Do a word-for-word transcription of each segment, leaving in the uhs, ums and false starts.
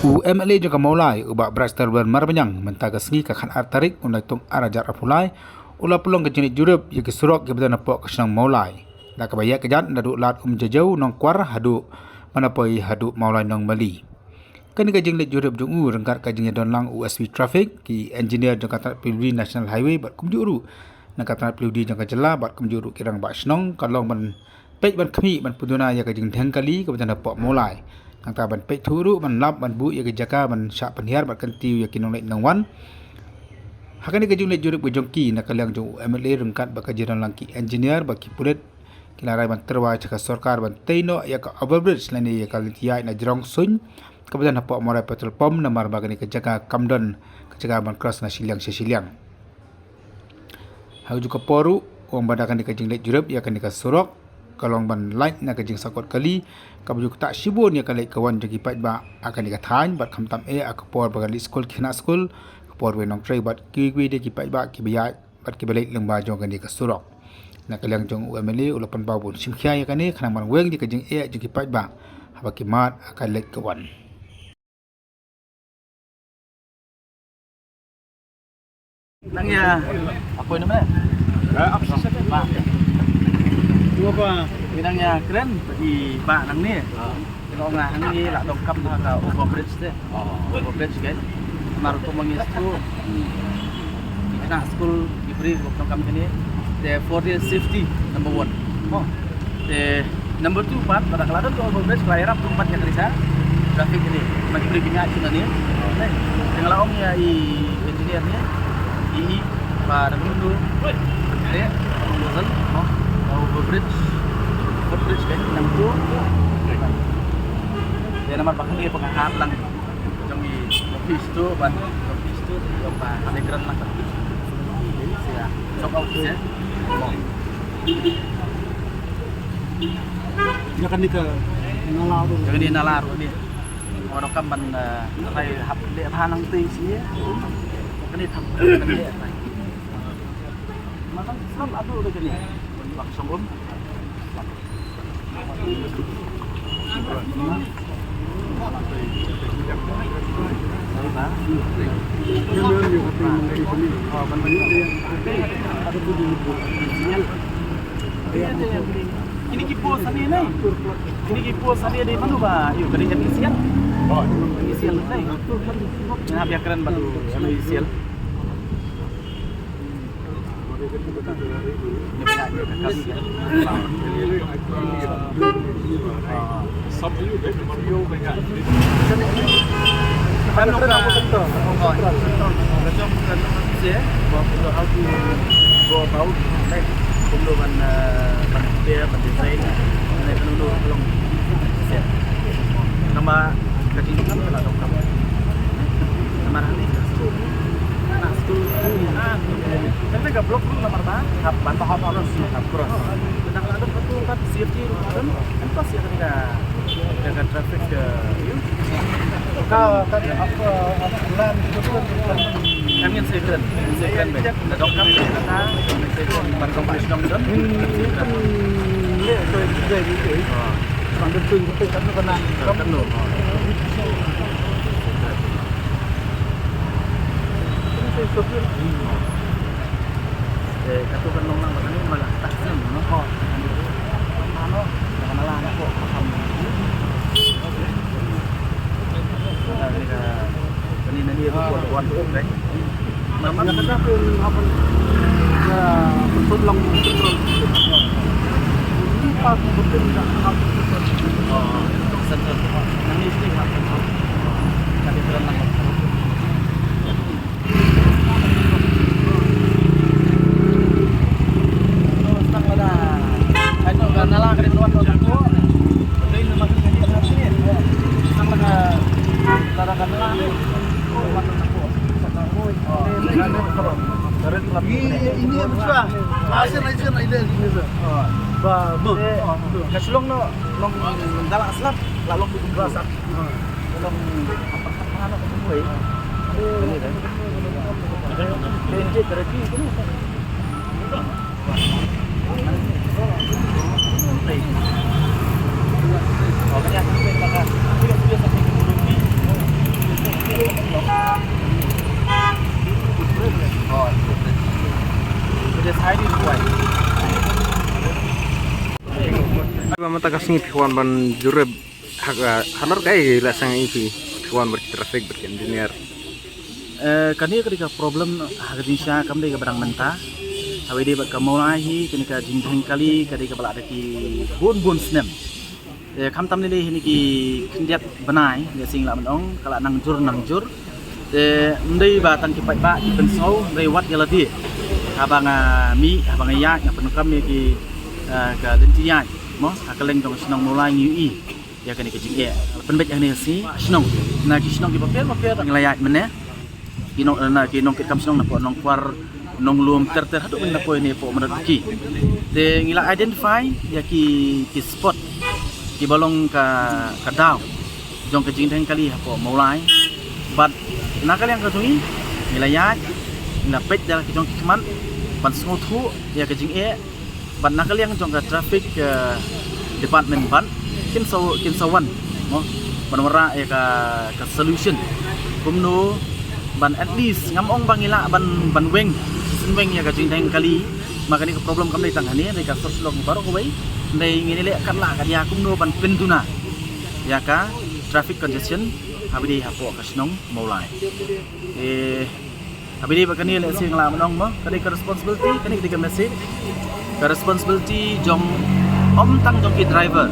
U M L A jong ka Mawlai, u Bah Brightstarwell Marbaniang, mynta ka sngi ka khatar tarik u Naitung ar hajar arphew lai, u la pynlong ka jingleit jurip ïa ki surok kiba don hapoh ka shnong Mawlai. Da kaba ïaid ka jingïaid naduh Lad Umjajew Nongkwar haduh, ban poi haduh Mawlai Nongmali. Kane ka jingleit jurip jong u ryngkat ka jingïadon lang u S P Traffic, ki engineer jong ka tnat P W D National Highway bad kumjuh ruh na ka tnat P W D jong ka jylla bad kumjuh ruh ki rangbah shnong, ka long ban peit ban khmih ban pynduna ïa ka jingdheng kali kaba don hapoh Mawlai. Nangta ban peit thuh ruh ban lap ban buh ïa ka jaka ban shah pynhiar bad kyntiew ïa ki nongleit nongwan. Ha kane ka jingleit jurip ka jong ki, na ka liang jong u M L A ryngkat bad ka jingïadon lang ki engineer bad ki pulit, ki la rai ban tyrwa sha ka sorkar ban tei noh ïa ka overbridge lane ïa ka lynti ïaid na jrong suiñ kaba don hapoh Mawlai petrol pump, namar ba kane ka jaka kam don ka jaka ban cross na shiliang sha shiliang. Ha kajuh ka por ruh, u ong ba da kane ka jingleit jurip ïa kane ka surok, ka long ban lait na ka jingsangkot kali kaba ju ktah shibun ïa ka leit ka wan jong ki paidbah ha kane ka thaiñ, bad khamtam eh ha ka por ba ki leit skul ki khynnah skul, ka por ba ki nongtrei bad kiwei kiwei de ki paidbah kiba ïaid bad kiba leit lyngba jong kane ka surok. Na ka liang jong u M L A u la pynpaw ban shim khia ïa kane, khnang ban weng ïa ka jingeh jong ki paidbah haba ki mad ha ka leit ka wan. Nang ïa, apa nama? Ba. Nang ïa kren bad i Bah nangne. Ki ong nga hangne la donkam ha ka overbridge te. Overbridge kan. Namar kumba ngi shu, ki khynnah skul ki briew ba donkam kane. Te for their safety number one. Te number two pat, lada ka la don ka overbridge, ka la ïarap kum pat ïa ka traffic kane. Namar ki briew ki ngat shane. Te nga la ong ïa i engineer ne, i, i ba da kumno, te overbridge, footbridge kan, number two. Te namar ba kane ba ka hap lang jong i office tu, ban office tu, jong ba kane kren lang. Sia, sok office ya. Ïa kane ka nala ruh. Ïa kane nala ruh ne. Wan kam ban, eh, rai hap leh bha nangtei shi. Kane tham. Makan slam atu de kane. Bak songum. Ini ki post sani ne. Ini ki post sani de mano ba. Yu kali N E C L. Oh, N E C L ne. Ina biar keren baru N E C L. Kumno ban, eh, ban prepare, ban design, kumno ban long. Namar ka jingdonkam ka la donkam. Namar hangne ka skul. Na skul. Kan ka block ruh namar ba hap ban ba hap cross, hap cross. Tang la don ka tu kat safety ruh don. Kan cross ïa ka, ka traffic ka. Ka, ka, apa, apa, lan, Kan ngin sa kren, ngin sa kren beit. Da donkam ka, ngin sa kren ban kong pynlong don. Ngin, ngin leh to, to, to. Ban kong pynlong ka na. Kan no. Eh, katu kan long lang ba kane ba la tak sem, no? Oh. Ano? Kan la na ko. Kane ka, kane na ni ko wan ko, right? Namar ka da ko apa? Ya, betul lang. Ni pa betul dah. Oh, central. Nang ni sini ha. Kane kren lang. Ini, ini apa sih? Masih aja, aja, aja. Ba, bu. Ka shlong no, long dalak slap, la long di kumba slap. Long apa, apa, apa, apa, apa, apa. Ini kan. Ini dia terlebih ini. Ba mynta ka sngi phi wan ban jurip ha ka, halor kaei la seng i phi, phi wan bad ki traffic bad ki engineer? Eh, kane ka dei ka problem ha ka jingshisha, kam dei kaba dang mynta. Haba ïadei bad ka Mawlai hi, kane ka jingdheng kali ka dei kaba la da ki bun bun snem. Eh, khamtam ne dei hi ne ki khyndiat bnai, ïa sing la mynta ka la nang jur nang jur. Te ym dei ba tang ki paidbah ki pynsngew, ym dei wat ïa lade. Haba nga mih, haba nga ïaid, nga pyndonkam ïa ki, eh, ka lynti ïaid mo, ha kylleng jong ka shnong Mawlai ngi ïohi ïa kane ka jingeh. Pynbeit ïa kane ka sngi, shnong, na ki shnong kiba pher bapher ngi la ïaid mynne. Ki nong, na ki nongkitkam shnong napoh Nongkwar, Nonglum, ter ter haduh mynne napoh ne poh Mawlai ki. Te ngi la identify ïa ki, ki spot kiba long ka, ka daw jong ka jingdheng kali hapoh Mawlai. Bad na ka liang ka jong ngi, ngi la ïaid, ngi la peit da ki jong ki khmat ban sngewthuh ïa ka jingeh. Bad na ka liang jong ka traffic, eh, department bad kin sa, kin sa wan mo, ban wanrah ïa ka, ka solution. Kumno ban at least, ngam ong ba ngi lah ban, ban weng, shisien weng ïa ka jingdheng kali. Ma kane ka problem kam dei tang hangne, dei ka sor Shillong baroh kawei. Dei ngin ïaleh katba lah katba kumno ban pynduna ïa ka traffic congestion haba ïadei hapoh ka shnong Mawlai. Eh, haba ïadei bad kane lehse nga lah ban ong mo, ka dei ka responsibility, kane ka dei ka message. Ka responsibility jong, ym tang jong ki driver,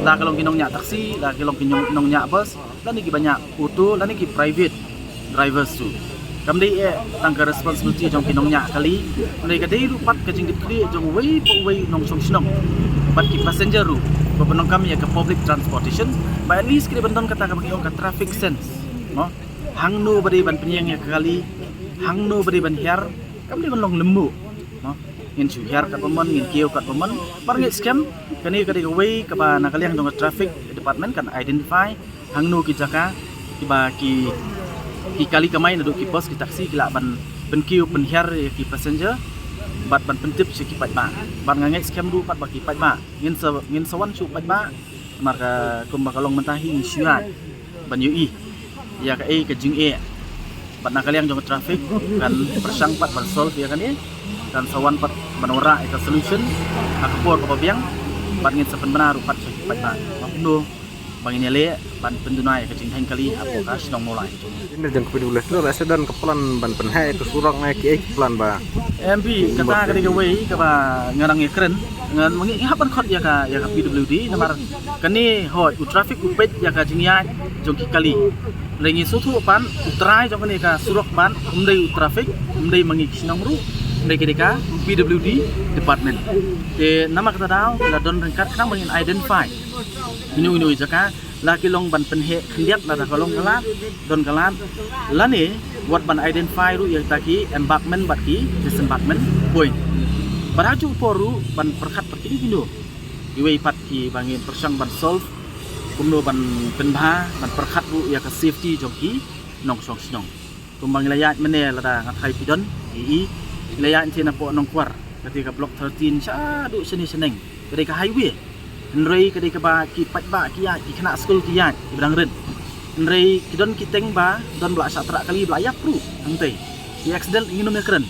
la ka long ki nongñiah taxi, la ka long ki nong, nongñiah bus, lane kiba ñiah auto, lane ki private drivers tu. Kam dei eh tang ka responsibility jong ki nongñiah kali. Hynrei ka dei ruh pat ka jingkitkhlieh jong uwei pa uwei u nongshong shnong bad ki passenger ruh ba pyndonkam ïa ka public transportation, ba at least ki dei ban don kata kaba ngi ong ka traffic sense mo. Hangno ba dei ban pynïeng ïa ka kali, hangno ba dei ban hiar, kam dei ban long lyngngoh mo. Ngin shu hiar katba mon, ngin kiew katba mon. Bad ngeit skhem kane ka dei kawei kaba na ka liang jong ka traffic department kan identify hangno ki jaka kiba ki, ki kali kamai naduh ki bus, ki taxi ki lah ban pynkiew pynhiar ïa ki passenger bad ban pyntip sha ki paidbah. Bad nga ngeit skhem ruh pat ba ki paidbah ngin sa, ngin sa wan sha u paidbah. Namar ka, kumba ka long mynta hi ngi shu ïaid ban ïohi ïa kaei ka jingeh. Bad na ka liang jong ka traffic kan pyrshang pat ban solve ïa kane, kan sa wan pat ban wanrah ïa ka solution ha ka por kaba biang. Bad ngin sa pynbna ruh pat sha ki paidbah ba kumno ba ngin ïaleh ban pynduna ïa ka jingdheng kali hapoh ka shnong Mawlai. Ine jong ka P W D lehse don ka plan ban pynheh ïa ka surok ne kiei ki plan ba? Em, phi, kata ka dei kawei kaba nga dang ïakren. Ngan, ngi hap ban khot ïa ka, ïa ka P W D namar kane hooid u traffic u peit ïa ka jingïaid jong ki kali. Hynrei ngi sngewthuh pat u trai jong kane ka surok pat ym dei u traffic, ym dei ma ngi ki shnong ruh, hynrei ka dei ka P W D department. Te namar kata daw la don ryngkat khnang ba ngin identify ino ino i jaka la ki long ban pynheh khyndiat lada ka long ka lad, don ka lad, lane wat ban identify ruh ïa kita ki embankment bad ki disembankment point. Bad ha kajuh ka por ruh ban pyrkhat pat kino kino iwei pat kiba ngin pyrshang ban solve, kumno ban pynbha, ban pyrkhat ruh ïa ka safety jong ki nongshong shnong. Kumba ngi la ïaid mynne, lada nga tharai phi don ïohi, ngi la ïaid nangta napoh Nongkwar, kata ka block thirteen shaduh shane shaneng, ka dei ka highway. Hynrei ka dei kaba ki paidbah ki ïaid, ki khynnah skul ki ïaid, kiba dang rit. Hynrei ki don ki teng ba don ba la shah trah kali, ba la ïap ruh hangtei. Ki accident ngin ym ïakren.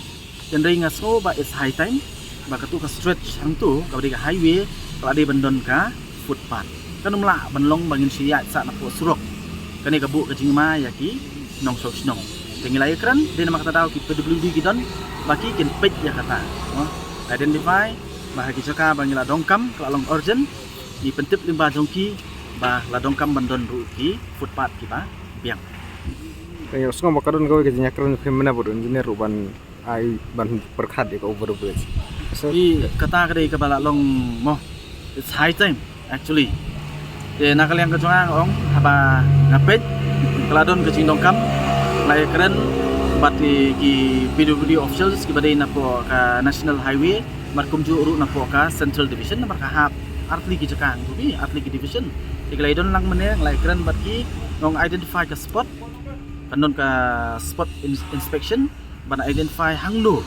Hynrei nga sngew ba it's high time ba katu ka stretch hangtu kaba dei ka highway ka la dei ban don ka footpath. Kan ym lah ban long ba ngin shu ïaid sah napoh surok. Kane ka buh ka jingma ïa ki nongshong shnong. Te ngi la ïakren, dei namar kata daw ki P W D ki don ba ki kin peit ïa kata, mo. Identify ba ha ki jaka ba ngi la donkam ka la long urgent, ngi pyntip lyngba jong ki ba la donkam ban don ruh ki footpath kiba biang. Te nga sngew ba ka don kawei ka jingïakren jong phi mynne bad u engineer ruh ban ai ban pyrkhat ïa ka overbridge. So, i kata ka dei kaba la long, mo, it's high time actually. Te na ka liang ka jong nga, nga ong haba nga peit ka la don ka jingdonkam, nga ïakren bad ki, ki P W D officials kiba dei napoh ka National Highway, bad kumjuh ruh napoh ka Central Division, namar ka hap artylli ki jaka, artylli ki division. Te ka la don lang mynne, nga la ïakren bad ki, nga ong identify ka spot, kan don ka spot ins-, inspection, ban identify hangno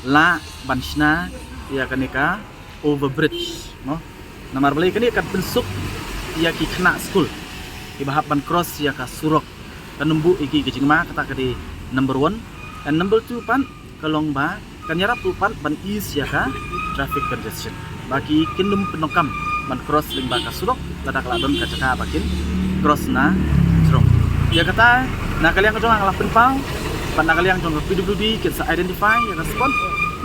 lah ban shna ïa kane ka overbridge, mo. Namar balei kane kan pynsuk ïa ki khynnah skul kiba hap ban cross ïa ka surok, kan ym buh ïa ki ka jingma, kata ka dei number one. And number two pat ka long ba kan ïarap ruh pat ban ease ïa ka traffic congestion, ba ki kin ym pyndonkam ban cross lyngba ka surok, lada ka la don ka jaka ba kin cross na jrong. Ïa kata, na ka liang ka jong nga la pynpaw, bad na ka liang jong ka P W D kin sa identify ïa ka spot,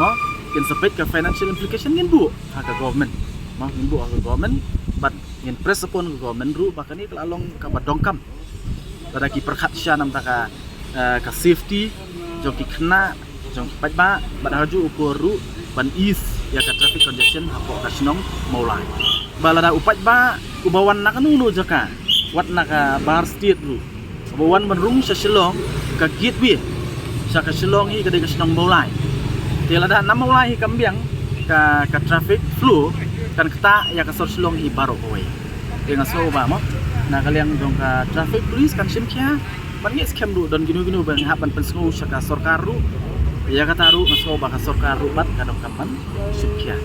mo, kin sa peit ka financial implication, ngin buh ha ka government, mo, ngin buh ha ka government, bad ngin press upon ka government ruh ba kane ka la long kaba donkam. Lada ki pyrkhat sha namar ka, eh, ka safety jong ki khynnah, jong ki paidbah, bad ha kajuh u por ruh ban ease ïa ka traffic congestion hapoh ka shnong Mawlai. Ba lada u paidbah uba wan na kano kano jaka, wat na ka bar state ruh, uba wan ban rung sha Shillong, ka gateway sha ka Shillong hi ka dei ka shnong Mawlai. Te lada na Mawlai hi kam biang ka, ka traffic flow, kan ktah ïa ka sor Shillong hi baroh kawei. Te nga sngew ba, mo, na ka liang jong ka traffic police kan shim khia, ban ngeit skhem ruh don kino kino ba nga hap ban pynsngew sha ka sorkar ruh. Ïa kata ruh nga sngew ba ka sorkar ruh pat ka donkam ban shim khia.